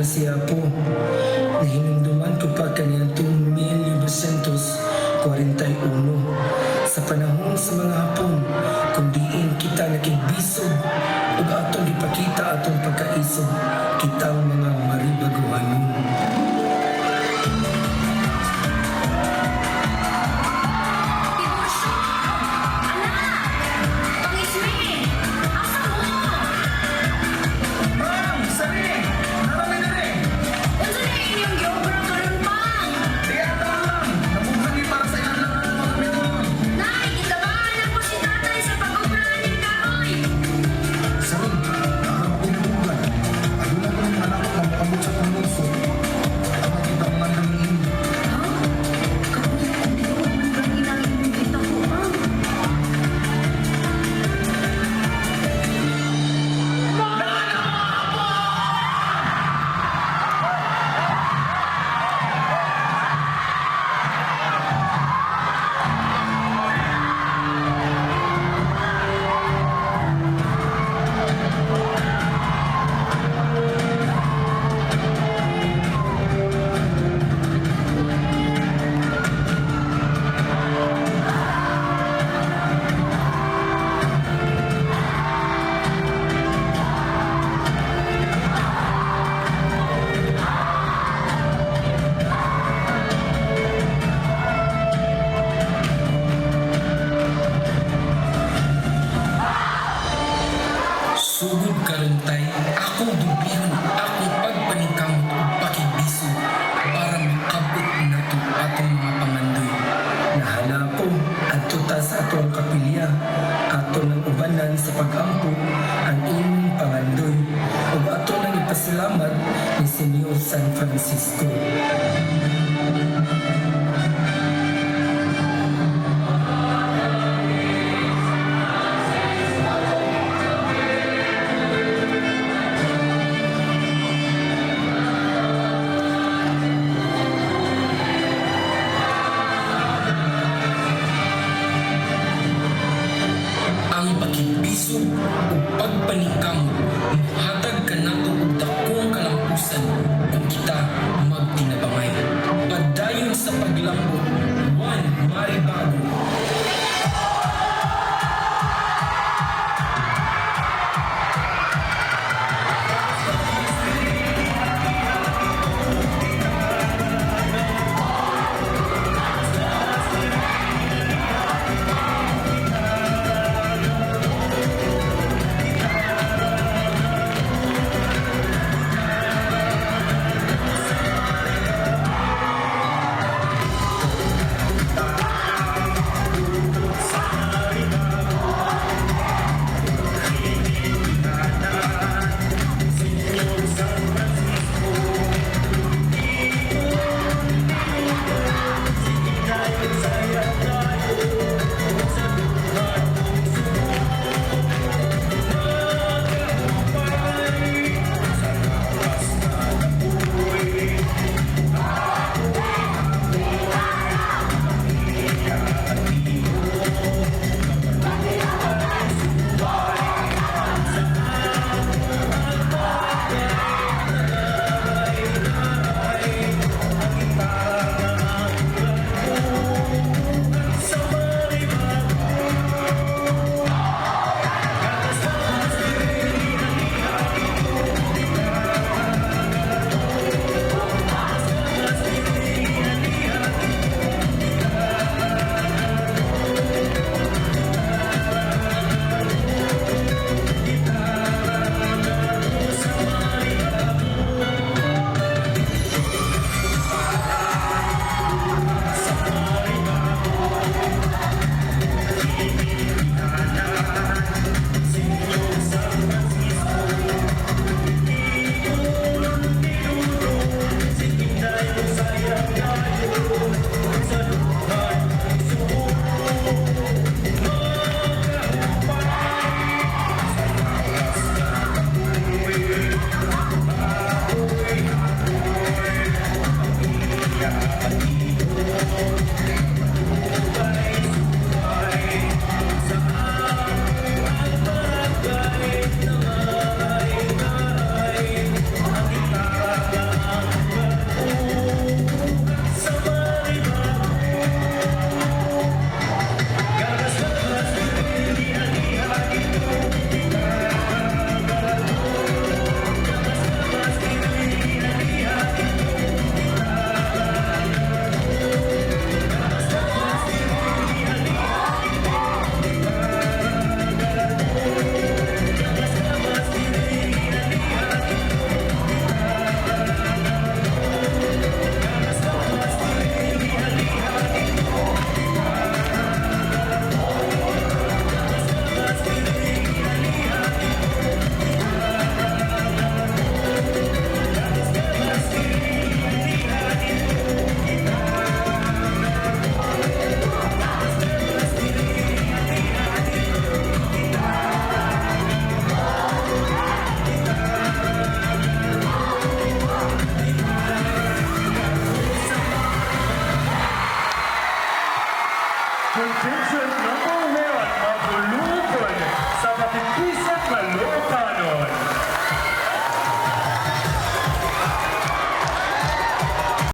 na siya po. Nahinumduman ko pa kaniadtong 1941 sa panahon sa mga Hapon kung diin kita nakigbisog ug atong gipakita atong pagkaisog kitang mga Maribagohanon. Tiburcio! Anak! Pangismi! Asa mo? Ma'am, sari! Narami diri! Unsa na inyong giobra karon, Pang? Di ata lang! Nabuhan ni para sa ilang lang ang mga gamiton. Nay, gitabangan na po si tatay sa pag-obra ning kahoy. Sari, nakarap ko yung ugan. Ayun na ko ng anak na makabot sa pangluso. Ang kita mga nangingin. Ha? Kapuya kung di ko man gani ang inyong gitaho, Pang. Sugod karon tay, akong dublihon akong pagpaningkamot ug pakigbisog para makabot nato atong mga pangandoy. Nahala ko adto ta sa atong kapilya, ato nang ubanan sa pag-ampo ang imong pangandoy ug ato nang ipasalamat ni Senyor San Francisco.